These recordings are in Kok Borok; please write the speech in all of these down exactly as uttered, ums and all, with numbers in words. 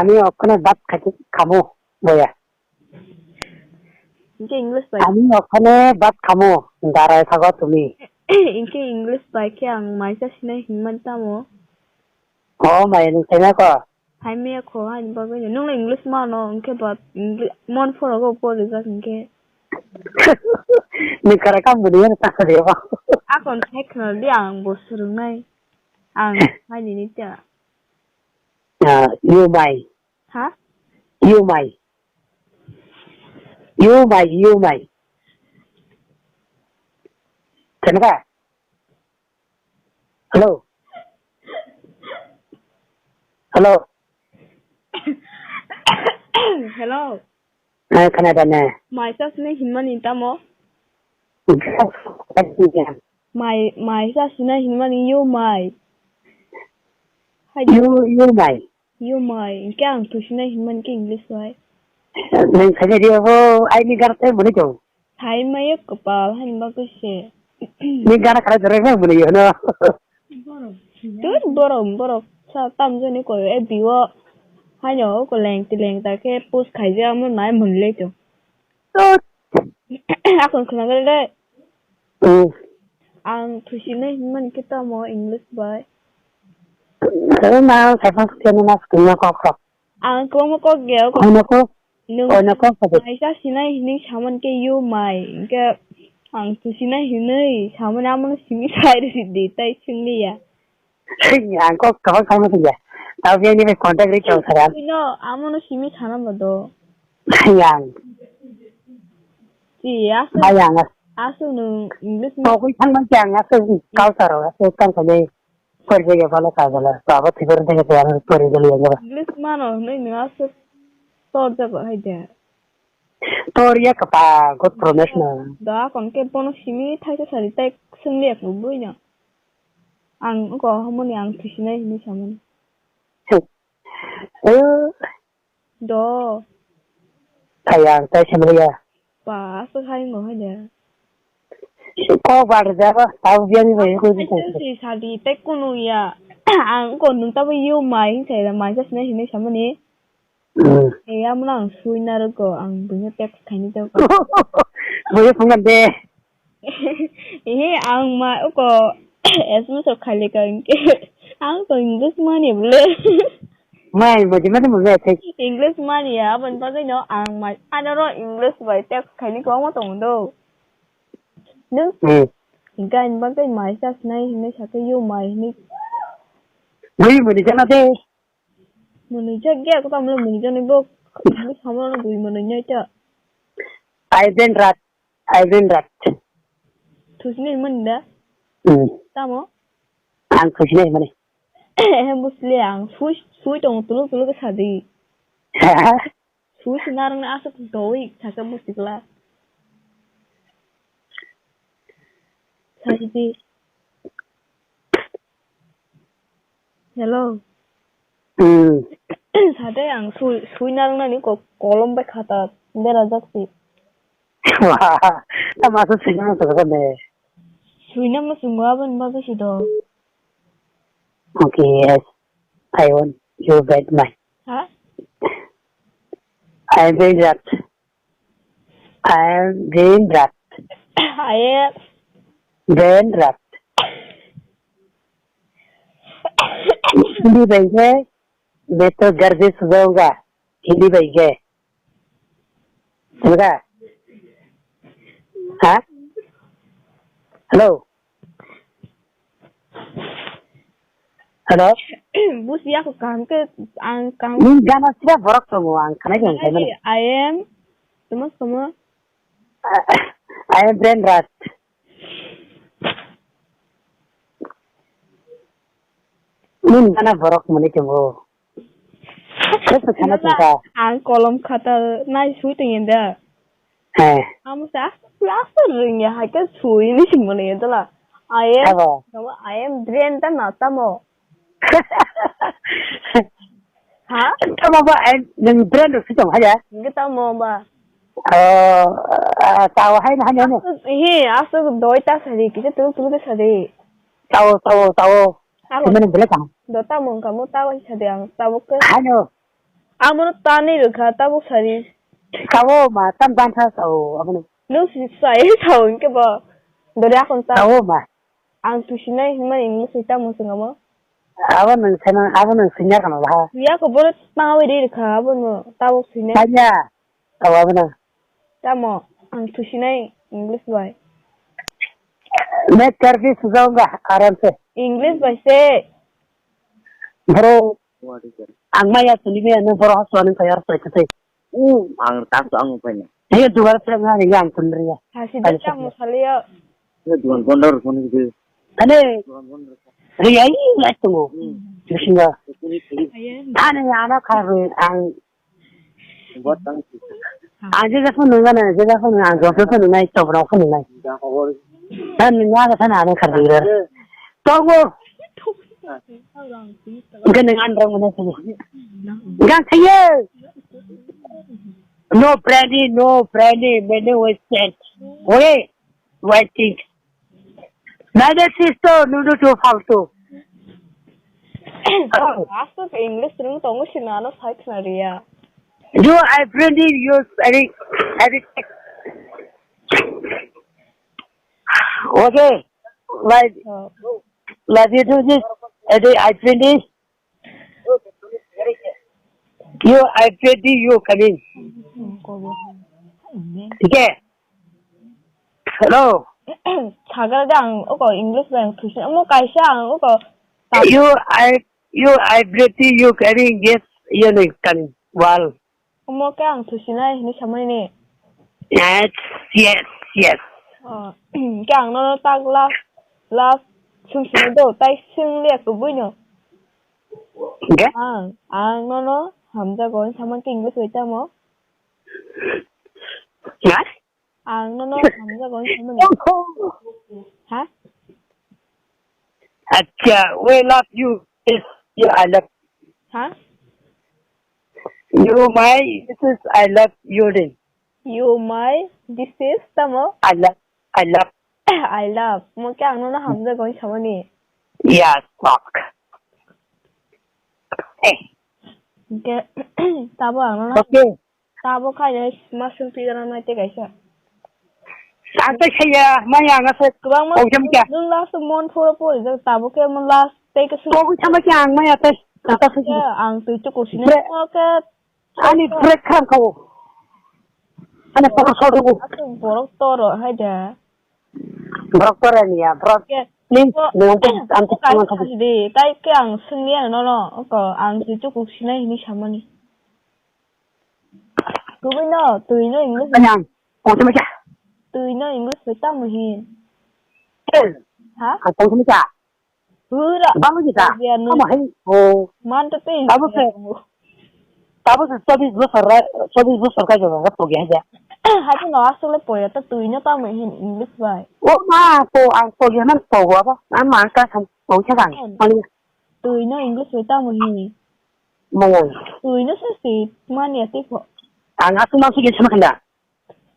Ami okhone bat khati khamo boya. Hingke English bai. Ami okhone bat khamo darai thago tumi. Hingke English bai khe ang maisa sinai hinman tamo. O mai ni sinai ko. Hai me kho hai bagwi no. Nung English mano hingke bat English mon phoro go pori jak hingke. Ni kara kam buni na ta de ba. Akon thek na di ang bo surungnai. Ang hai ni ni ta. Ah, you mai. Ha? You mai. You mai, you mai. Kenapa? Hello? Hello? Hello. Eh, kenapa ne? Maisa sini hinmani tamo? Mai, maisa sini hinmani you mai. Hai you, you mai. You mai, hingke ang thusinai hinmani khe English bai. Nang khaina di abo, ai ni gana tai muni tong. Thai mai kopal hani bagwi se. Ni gana kara jora nang muni yo no. Dur borok, borok sa tamjani ko e biwo. Haino ko leng ti leng ta khe post khaijak amo nai muni le tong. Tut. Akon khna gari de. Hmm. Ang thusinai hinmani khe tamo English bai. Khe na khaipang khe na swkangma kok rok. Ang kwbangma kok gaya kok. Oino kok. Nwng oino kok kok. Maisa sinai hinwi samani khe you mai. Hingke ang thusinai hinwi samani amono simi sai rwdi tai swngli ya. Ang kok kabang kangma khe ya. Tabo biyang ni bai contact ri chong sara. Ino amono simi sana bodo. Yang. Ti asu. Bayang. Asu nwng English ni. Togwi thangman khe ang asu culture o asu tang khe pori jage balo ka balo. Baba thibor de ke ang pori jali yang ba. English mano nwng asu tor jago hai de. Tor ya kapa good promotion. Da kon ke bono simi thaisa sari tai swngli ya bui no. Ang oko hamoni ang thusinai hinwi samani. Eh. Do. Kaya ang tai samani ya. Ba, aswk hai wngkha hai de. Kok bar jaba, tabo biyani bai ko. Hai se sadi tai kunu ya. Ang oko nung tabo you mai hinwi sai da, maisa sinai hinwi samani. Hmm. Eh, amo ang sui narwgo, ang buino text khaini tei ko. Buino phone de. Ehe, ang ma oko S M S rok khailika hingke. Ang to English mani bole. Mai, buji mani bole, thik. English mani ya, aboni bagwi no ang ma, ano ro English bai text khaini kwbangma tongo do. Nung? Hmm. Hingke ani bagwi mai sa sinai hinwi sakhe you mai hinwi. Bui, bui, jana de. Mwnwi jak ya, ko tamo mwnwi jak ni bo, bo samano gwi mwnwi nai ta. Iben rat, iben rat. Thusinai mani da? Hmm. Tamo? Ang thusinai mani. Ehe, busli ang sui, sui tong tulu tulu ke sadi. Sui si narang na asuk doi, saka busi kela. Sadi. Hello. Hmm. Sade ang sui, sui narang nani ko kolom bai khata berajak si. Wah, ta masa sui nang to kane. Sui nang ma sung wa ban ba si do. Okay, yes. I want you back my. Ha? I am very rat. I am very rat. I am very rat. Hindi bai ke, मैं तो घर से सुबह होगा। Hindi bai ke. Sudah? Ha? Hello? Hello? Busi ya ko kaham ke ang kaham. Ni gana sida borok tongo ang khanai khe ang khaimani. I am. Tamo tamo. I am brain rot. Ni gana borok mani tongo. Khe se khana tongkha. Ang kolom khata nai sui tong yenda. He. Amo sa, asa ring ya, hai ka sui ni sing mani yenda la. I am, abo. I am brain ta na tamo. Ha? Tamo ba, I am, nang brain ro sui tong haya. Ngi tamo ba. Oh, ah, tao hai na, hai na, hai na. He, asa doi ta sari, kisa tulu tulu ta sari. Tao, tao, tao. Abo. Sumene bele kang. Do tamo wngkha mo tao hai sadi ang tabo khe. Hano. Amono tanwi rwkha, tabuk sari. Sao ma, tam dan sa sao, abono. Nwng si sai sao hinkhe bo. Dori akon ta. Sao ma. Ang thusinai hinmani English bai tamo swngamo. Abo nwng sana, abo nwng sinya kana ba. Yako bono tangawi ri rwkha, abono tabuk sinai. Tanya. Sao abono. Tamo, ang thusinai English bai. Net karbi sujaunga, aram se. English bai se. Bro, ang maya tuni maya no boro hospital ni kayar sai kete. Hmm, ang tak to ang upai na. Hey, dugar se nga ni ang tun ri ya. Ha, si Ani dek kamu sakya. Saliyo. Ini duan bondor kono gitu. Ane, Duan bondor. Ri ya, ini ngai tungo. Hmm. Bisinga. Ini, ini. Ayan. Ane, ana kharbe ang Ang jega phone nung gana, jega phone nung, ang jok phone nung nai, tok rok phone nung nai. Tan nung ya, tan ano khar dira. Tongo. Gana ngan rong mana sini. Gang khaye. No brandy, no brandy, many ways. Wait, waiting. Nai de sister, nudu tu faltu. Aswk English rwng tongo sina ano sai khna riya. You, I bring you, I, I, okay, like, Oh. Like you do this, I, I bring this. You, I pity you coming. Okay. Hello. Sagra de ang oko English bai ang thusin. Omo kaisa ang oko. You, I, you, I pity you coming. Yes, you know, coming. Wal. Omo ke ang thusinai hinwi samani ni. Yes, yes, yes. Oh, ke ang nono tak love, love sung sinai do, tai sung liya kubui no. Hingke? Ang, ang nono hamjago hinwi samani ke English bai tamo? What? Ang nono hamjago hinwi samani. Ha? Acha, we love you. Yes, yeah, I love Ha? You my, this is I love you din. You my, this is tamo? I love, I love. I love. Mo ke ang nono hamjago hinwi samani. Yes, fuck. Eh. Ke, tabo ang nono. Okay. Tabo khaina ma sung pi gana mai te kaisa. Ang te khaya, maya ang ase. Kwbangma Kok jam kya? Nwng last mon phoro pori jak tabo ke mon last te ke sung. Kok sama kya ang maya te. Kata sung. Ang twi chuku sini. Bre- Mo ke Ani break kham kau. Ani pokok sodu. Aswk borok toro hai da. Borok toro niya, borok. Ke, please, ko, nung pun ko anti kaisa kamu kamu. Di, tai ke ang sungya nono, ko ang twi chuku sinai hinwi samani. Kubui no, twi no English. Anyang, kau cuma cah. Twi no English bai tamo hin. Eh, Ha? Kau cuma cah. Hura. Bang ni ta. Biar nu. Ama hai. Oh. Man to pe. Tabo se. Tabo se chobis bosor ra, chobis bosor ka jaga ka pogi haja. Hai no asole poya ta twi no tamo hin English bai. O ma po ang pogi man po wa ba. Ang ma ka sam po cha bang. Mani. Twi no English bai tamo hin. Mo. Twi no se si mani ati po. Ang asu ma su ge sama kanda.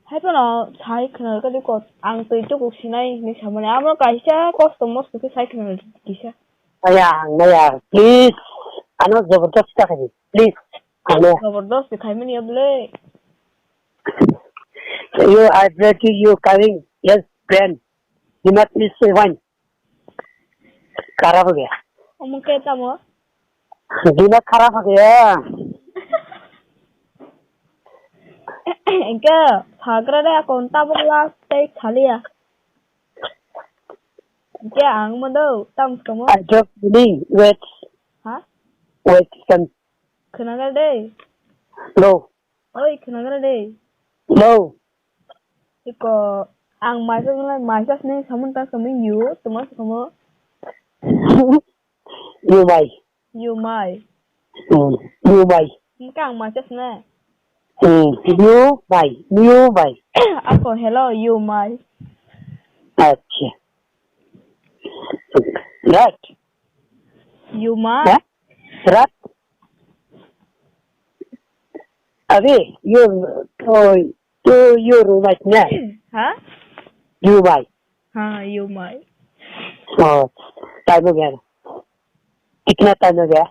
Hai phano sai khna rwkha di kot, ang twi chukuk sinai hinwi samani. Amo kaisa kosto mosto khe sai khna kisa. Maya, maya, please. Ano jabardast ta khai, please. Ano. Jabardast khaimani ya bole. You, I beg you, you coming. Yes, friend. You must please say when. Kharap ho gaya. Omo khe tamo? Dimak kharap ho gaya. Engke phagra de akon tabuk last tei khaliya. Engke ang mo do tam skomo. I just meaning wait. Ha? Wait, can. Khnagar de. No. Oi, khnagra de. Hello. Iko, ang maisa swngnai, maisa swngnai samung tang samung you, tuma sukamo. You mai. You mai. Hmm. You mai. Engka ang maisa swngnai. Hmm. You mai. You mai. Ako, hello, you mai. Acha. Right. You mai. Ha? Rat? Abi, you, to, to you right na? Ha? You mai. Ha, you mai. Oh, time ho gaya. Kitna time ho gaya?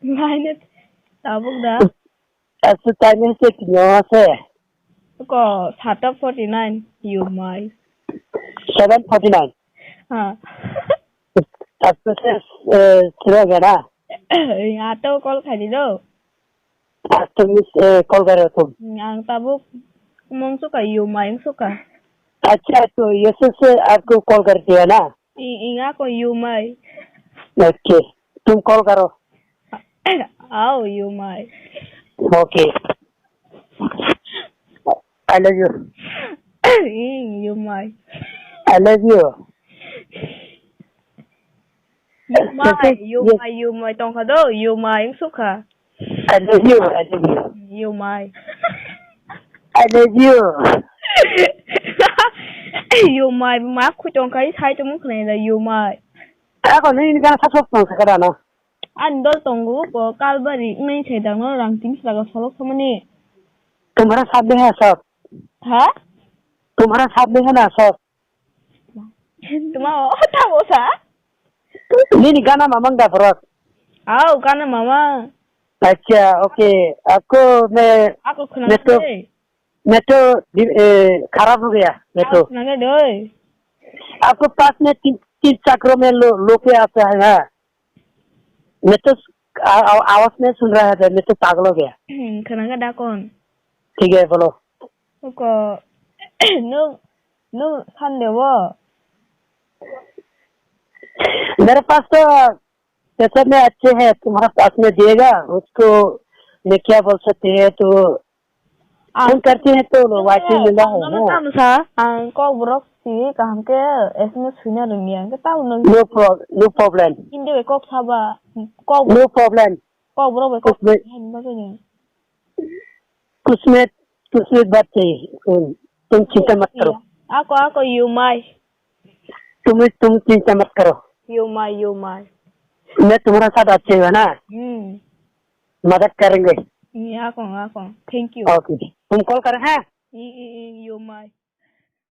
Lainat tabuk da. Asu time se tinyo se. Ko sata forty nine, you mai. Seven forty nine. Ha. Asu se, eh, sira gana. Ato call khadi do. Asu miss, eh, call karo tum. Ang tabuk mong suka, you mai suka. Acha, to yese se aapko call kar diya na. Ing, ing ako you mai. Okay. Tum call karo. Ao you mai. Okay. I love you. Ing you mai. I love you. You mai, you mai, you mai tongkha do, you mai ing sukha. I love you, I love you. You mai. I love you. You mai, ma khui tongkha, i sai tongmung khna da, you mai. Ako nini gana sa sok tong sakada na. Ani dol tongo, ko kalbari, ngai sai dang no rang tin sraga solok samani. Tumhara sab de hai sab. Ha? Tumhara sab de hai na sab. Tuma o, tamo sa? Nini gana mamang da borok. Au, gana mamang. Acha, okay. Ako me, ako khna me to, de. Me to, eh, kharap ho gaya, me to. Khna de. Ako paas mein teen, teen chakro mein lo, lo ke aata hai na. मैं तो आ, आ, आवाज नहीं सुन रहा है, मैं तो पागल हो गया। Hmm, khna ga da kon? ठीक है, बोलो। Ko, no, no, Sunday wo? मेरे पास तो पैसा में अच्छे है, तुम्हारा पास में दिएगा, उसको मैं क्या बोल सकते हैं, तो Ang phone करते हैं तो वाइफ ने मिला है, ang हाँ। Tamo sa, ang kok borok si kaham ke S M S swina rwngya, ang ke tamo no. No pro-, no problem. Hindi bai kok saba, kok, no problem. Kok borok bai kok उसमें, sini bagwi no. उसमें, उसमें बात चाहिए। तुम, तुम चिंता मत करो। Ako, ako, you mai. तुम, तुम चिंता मत करो। You mai, you mai. मैं तुम्हारा साथ अच्छे है ना? Hmm. मदद करेंगे। Ako, ako. Thank you. Okay। तुम कॉल करें, हाँ? You mai.